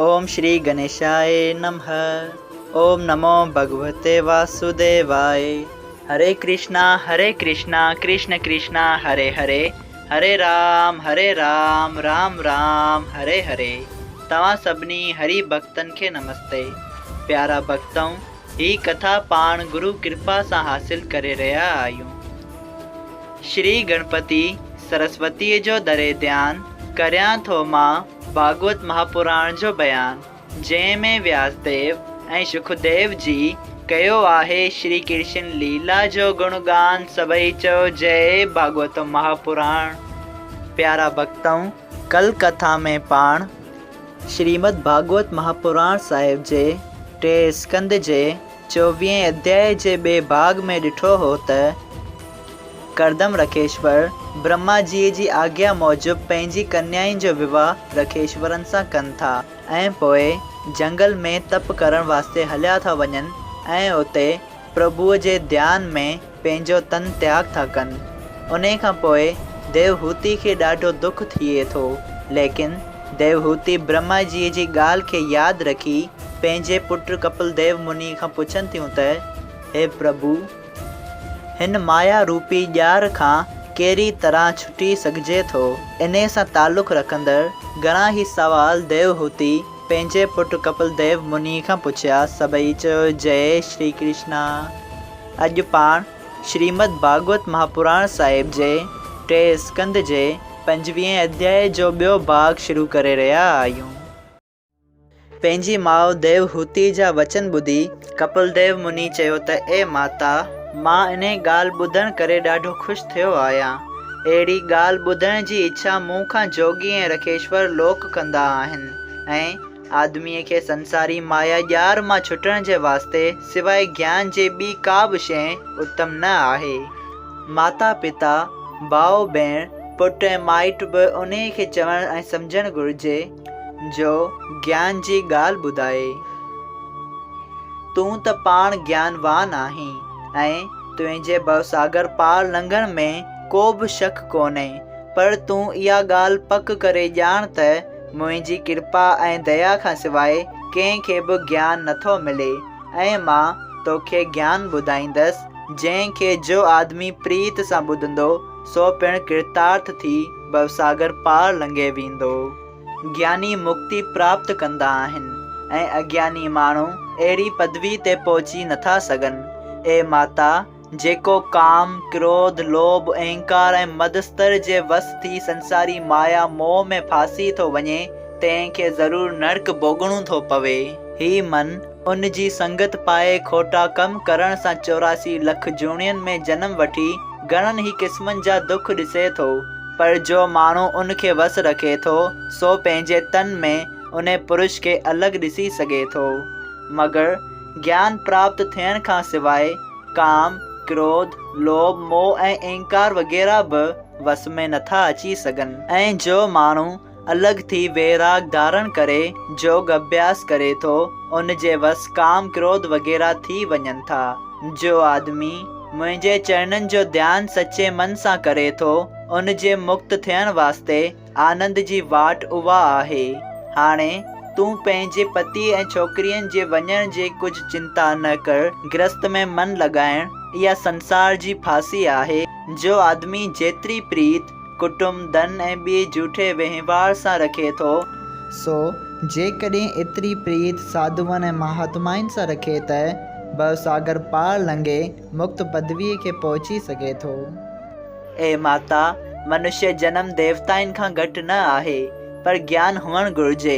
اوم شري گنيشاء نمھ اوم نمو ڀڳوتي واسوديواء هري ڪرشنا هري ڪرشنا ڪرشن ڪرشنا هري هري هري رام هري رام رام رام هري هري توهان سڀني هري ڀڳتن کي نمستي پيارا ڀڳتؤ هي ڪٿا پاڻ گرو ڪرپا سان حاصل ڪري رهيا آهيون. شري گڻپتي سرسوتيء جو دري ڌيان، ڪريان ٿو مان ڀاڳوت مهاپراڻ جو بيان، جنهن ۾ وياس ديو ۽ شڪديو جي ڪيو آهي شري ڪرشن ليلا جو گڻ گان سڀئي چئو جئي ڀاڳوت مهاپراڻ. پيارا ڀڳتؤ! ڪل ڪٿا ۾ پاڻ شريمد ڀاڳوت مهاپراڻ صاحب جي ٽئين اسڪنڌ جي چوويهين اڌيائي جي ٻئي ڀاڳ ۾ ڏٺو هو ته ڪردم رکيشور برهما جيء جي آگيا موجب پنهنجي ڪنيائن جو وواهه رکيشورن سان ڪن ٿا ۽ پوء جهنگل ۾ تپ ڪرڻ واسطي هليا ٿا وڃن ۽ اتي پرڀوء جي ڌيان ۾ پنهنجو تن تياڳ ٿا ڪن. انهيء کان پوء ديوهوتي کي ڏاڍو دک ٿئي ٿو. ليڪن ديوهوتي برهما جيء جي ڳالهه کي ياد رکي پنهنجي پٽ ڪپل ديو منيء کان پڇن ٿيون ته، هي پرڀو! هن مايا روپي ڄار کان ڪهڙي طرح ڇٽي سگهجي ٿو؟ انهيء سان تعلق رکندڙ گهڻا ئي سوال ديوهوتي پنهنجي پٽ ڪپل ديو منيء کان پڇيا. سڀئي چيو، جئي شري ڪرشنا! اڄ پاڻ شريمد ڀاڳوت مهاپراڻ صاحب جي ٽئين اسڪنڌ جي پنجويهين اڌيائي جو ٻيو ڀاڳ شروع ڪري رهيا آهيون. پنهنجي ماء ديوهوتيء جا وچن ٻڌي ڪپل ديو مني چيو ته اي ماتا! مان انهيء ڳالهه ٻڌڻ ڪري ڏاڍو خوش ٿيو آهيان. اهڙي ڳالهه ٻڌڻ جي اڇا مون کان جوڳي ۽ رکيشور لوڪ ڪندا آهن ۽ آدميء کي سنساري مايا ڄار مان ڇٽڻ جي واسطي سواء گيان جي ٻي ڪا به شيء اتم نه آهي. ماتا پتا، ڀاء ڀيڻ، پٽ ۽ مائٽ به انهيء کي چوڻ ۽ سمجهڻ گهرجي جو گيان جي ڳالهه ٻڌائي. تون ته پاڻ گيانوان آهين ۽ تنهنجي ڀوساگر پار لنگهڻ ۾ ڪو به شڪ ڪونهي، پر تون اها ڳالهه پڪ ڪري ڄاڻ ته منهنجي ڪرپا ۽ ديا کان سواء ڪنهن کي به گيان نٿو ملي ۽ مان توکي گيان ٻڌائيندس، جنهن کي جو آدمي پريت سان ٻڌندو، سو پڻ ڪرتارٿ ٿي ڀوساگر پار لنگهي ويندو. گياني مڪتي پراپت ڪندا آهن ۽ اگياني ماڻهو اهڙي پدوي تي پهچي نٿا سگهن. اي ماتا! جيڪو ڪام، ڪروڌ، لوڀ، اهنڪار ۽ مدستر جي وس ٿي سنساري مايا موهه ۾ ڦاسي ٿو وڃي، تنهن کي ضرور نرڪ ڀوڳڻو ٿو پوي. هي من، ان جي سنگت پائي کوٽا ڪم ڪرڻ سان 84 لک جوڻين ۾ جنم وٺي گهڻن ئي قسمن جا دک ڏسي ٿو، پر جو ماڻهو ان کي وس رکي ٿو، سو پنهنجي تن ۾ انهي پرش کي الڳ ڏسي سگهي ٿو. مگر گيان پراپت ٿيڻ کان سواء ڪام، ڪروڌ، لوڀ، موهه ۽ اهنڪار وغيره به وس ۾ نٿا اچي سگهن ۽ جو ماڻهو الڳ ٿي ويراڳ ڌارڻ ڪري جوڳ اڀياس ڪري ٿو ان جي وس ڪام ڪروڌ وغيره ٿي وڃن ٿا. جو آدمي منهنجي چرڻن جو ڌيان سچي من سان ڪري ٿو ان جي مڪت ٿيڻ واسطي آنند جي واٽ اها آهي. هاڻي تون پنهنجي پتيء ۽ ڇوڪرين جي وڃڻ جي ڪجهه چنتا نه ڪر. گرهست ۾ من لڳائڻ، اها سنسار جي ڦاسي آهي. جو آدمي جيتري پريت، ڪٽنب، ڌن ۽ ٻئي جوٺي وهنوار سان رکي ٿو، سو جيڪڏهن ايتري پريت ساڌوئن ۽ مهاتمائن سان رکي ته ڀوساگر پار لنگهي مڪت پدويء کي پهچي سگهي ٿو. اي ماتا! منشيه جنم ديوتائن کان گهٽ نه آهي، پر گيان هئڻ گهرجي.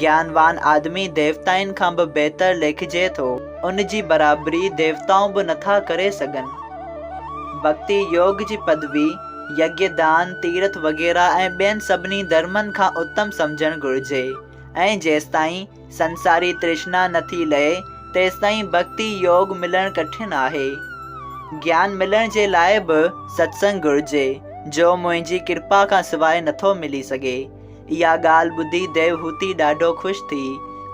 گيانوان آدمي ديوتائن کان به بهتر ليکجي ٿو. ان جي برابري ديوتائون به نٿا ڪري سگهن. ڀڳتي يوگ جي پدوي، يگيه دان، تيرٿ وغيره ۽ ٻين سڀني ڌرمن کان اتم سمجهڻ گهرجي ۽ جيستائين سنساري ترشنا نٿي لهي، تيستائين ڀڳتي يوگ ملڻ ڪٺن آهي. گيان ملڻ جي لاء به ستسنگ گهرجي، جو منهنجي ڪرپا کان سواء نٿو ملي سگهي. اها ڳالهه ٻڌي ديوهوتي ڏاڍو خوش ٿي.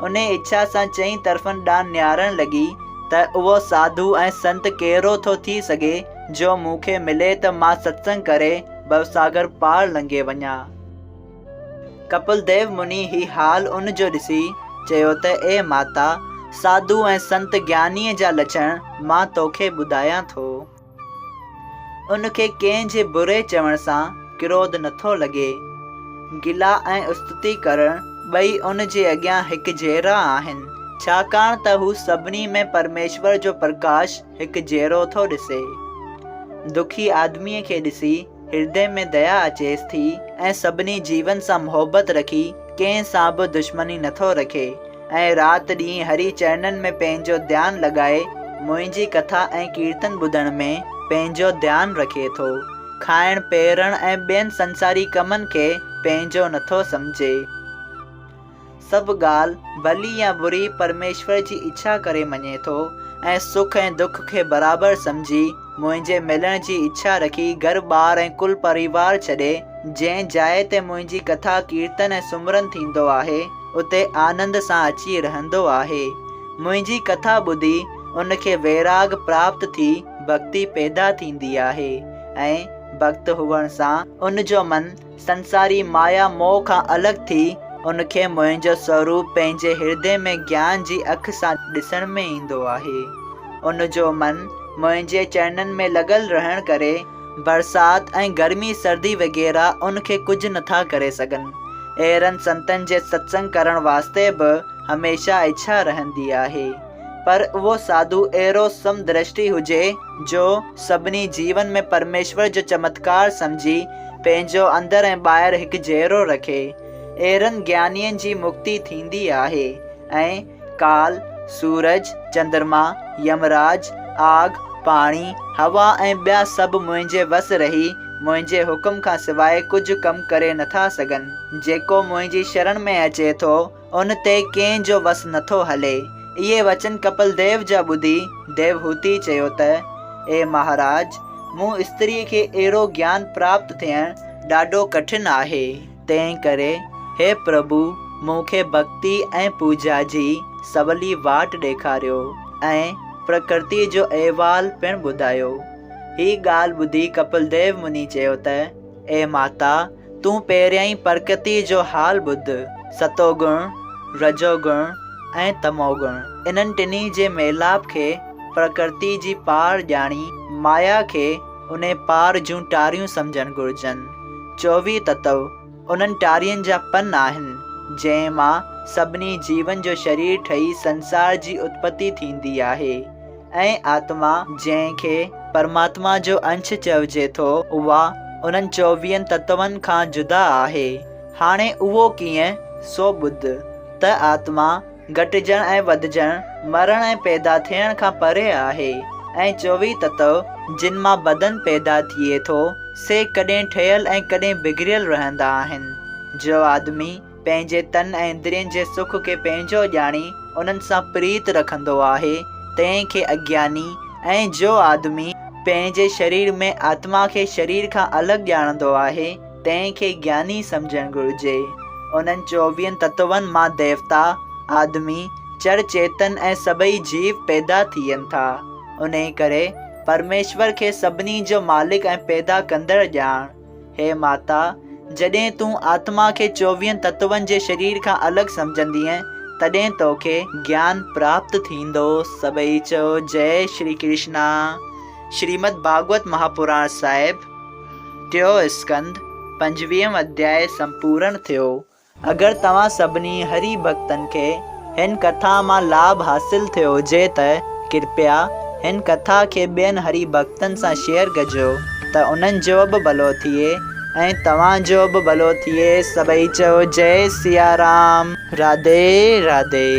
انهي اڇا سان چئين طرفن ڏانهن نهارڻ لڳي ته اهو ساڌو ۽ سنت ڪهڙو ٿو ٿي سگهي، جو مون کي ملي ته مان ستسنگ ڪري ڀوساگر پار لنگهي وڃان. ڪپل ديو مني هي حال ان جو ڏسي چيو ته اي ماتا! ساڌو ۽ سنت گيانيء جا لڇڻ مان توکي ٻڌايان ٿو. ان کي ڪنهن جي بري چوڻ سان ڪروڌ نٿو لڳي. گلا ۽ استتي ڪرڻ ٻئي ان جي اڳيان هڪجهڙا آهن، ڇاڪاڻ ته هو سڀني ۾ پرميشور جو پرڪاش هڪجهڙو ٿو ڏسي. دکي آدميء کي ڏسي هردي ۾ ديا اچيس ٿي ۽ سڀني جيون سان محبت رکي ڪنهن سان به دشمني نٿو رکي ۽ رات ڏينهن هري چرنن ۾ پنهنجو ڌيان لڳائي منهنجي ڪٿا ۽ ڪيرتن ٻڌڻ ۾ پنهنجو ڌيان رکي ٿو. کائڻ پهرڻ ۽ ٻين سنساري ڪمن کي پنهنجو نٿو سمجهي. سڀ ڳالهه ڀلي يا بري پرميشور جي اڇا ڪري مڃي ٿو ۽ سک ۽ دک کي برابر سمجهي منهنجي ملڻ جي اڇا رکي گهر ٻار ۽ ڪل پريوار ڇڏي جنهن جاء تي منهنجي ڪٿا ڪيرتن ۽ سمرن ٿيندو آهي اتي آنند سان اچي رهندو آهي. منهنجي ڪٿا ٻڌي ان کي ويراڳ پراپت ٿي ڀڳتي پيدا ٿيندي آهي ۽ ڀڳت هئڻ سان ان جو من سنساري مايا موهه کان الڳ ٿي ان کي منهنجو سوروپ پنهنجي هردي ۾ گيان جي اک سان ڏسڻ ۾ ايندو آهي. ان جو من منهنجي چرنن ۾ لڳل رهڻ ڪري برسات ۽ گرمي سردي وغيره ان کي ڪجهه نٿا ڪري سگهن. اهڙن سنتن جي ستسنگ ڪرڻ واسطي به هميشه اڇا رهندي آهي. پر اهو ساڌو اهڙو سم درشٽي هجي جو سڀني جيون ۾ پرميشور جو چمتڪار سمجهي پنهنجو اندر ۽ ٻاهر هڪجهڙو رکي. اهڙن گيانين جي مڪتي ٿيندي آهي ۽ ڪال، سورج، چندرما، يمراج، آگ، پاڻي، هوا ۽ ٻيا سڀ منهنجي وس رهي منهنجي حڪم کان سواء ڪجهه ڪم ڪري نٿا سگهن. جيڪو منهنجي شرڻ ۾ اچي ٿو ان تي ڪنهن جو وس نٿو هلي. اهي وچن ڪپل ديو جا ٻڌي ديوهوتي چيو ته، اي مهاراج! مون استريء کي اهڙو گيان پراپت ٿيڻ ڏاڍو ڪٺن آهي. تنهن ڪري هي پرڀو! مون کي ڀڳتي ۽ پوڄا جي سولي واٽ ڏيکاريو ۽ پرڪرتيء جو احوال پڻ ٻڌايو. هي ڳالهه ٻڌي ڪپل ديو مني چيو ته، اي ماتا! تون پهريائين پرڪرتيء جو حال ٻڌ. ستو گڻ، رجو گڻ ۽ تمو گڻ، انهن ٽنهي جي ميلاپ کي پرڪرتيء جي پاڙ ڄاڻي، مايا کي انهي پاڙ جون ٽاريون سمجهڻ گهرجن. 24 تتو انهن ٽارين جا پن آهن، جنهن مان سڀني جيون جو شرير ٺهي سنسار جي اتپتي ٿيندي آهي. ۽ آتما، جنهن کي پرماتما جو انش چئجي ٿو، اها انهن چوويهن تتون کان جدا آهي. هاڻي اهو ڪيئن، سو ٻڌ، ته آتما گهٽجڻ ۽ وڌجڻ، مرڻ ۽ پيدا ٿيڻ کان پري آهي، ۽ 24 تتو، جن مان بدن پيدا ٿئي ٿو، سي ڪڏهن ٺهيل ۽ ڪڏهن بگڙيل رهندا آهن. جو آدمي پنهنجي تن ۽ اندرين جي سک کي پنهنجو ڄاڻي انهن سان پريت رکندو آهي، تنهن کي اگياني ۽ جو آدمي پنهنجي شرير ۾ آتما کي شرير کان الڳ ڄاڻندو آهي، تنهن کي گياني سمجهڻ گهرجي. انهن چوويهن تتون مان ديوتا، آدمي، چڙ چيتن ۽ سڀئي جيو پيدا ٿين ٿا. انهي ڪري پرميشور کي سڀني جو مالڪ ۽ پيدا ڪندڙ ڄاڻ. هي ماتا! جڏهن تون آتما کي چوويهن تتون جي شرير کان الڳ سمجهندينء، تڏهن توکي گيان پراپت ٿيندو. سڀئي چئو جئي شري ڪرشنا. شريمد ڀاڳوت مهاپراڻ صاحب، ٽيون اسڪنڌ، پنجويهون اڌياء سمپورڻ ٿيو. اگر توهان سڀني هري ڀڳتن کي هن ڪٿا مان لاڀ حاصل ٿيو هجي ته ڪرپيا هن ڪٿا کي ٻين هري ڀڳتن سان شيئر ڪجو ته انهن جو به ڀلو ٿئي ۽ توهان جو به ڀلو ٿئي سڀئي چئو جئي سيارام راڌي راڌي.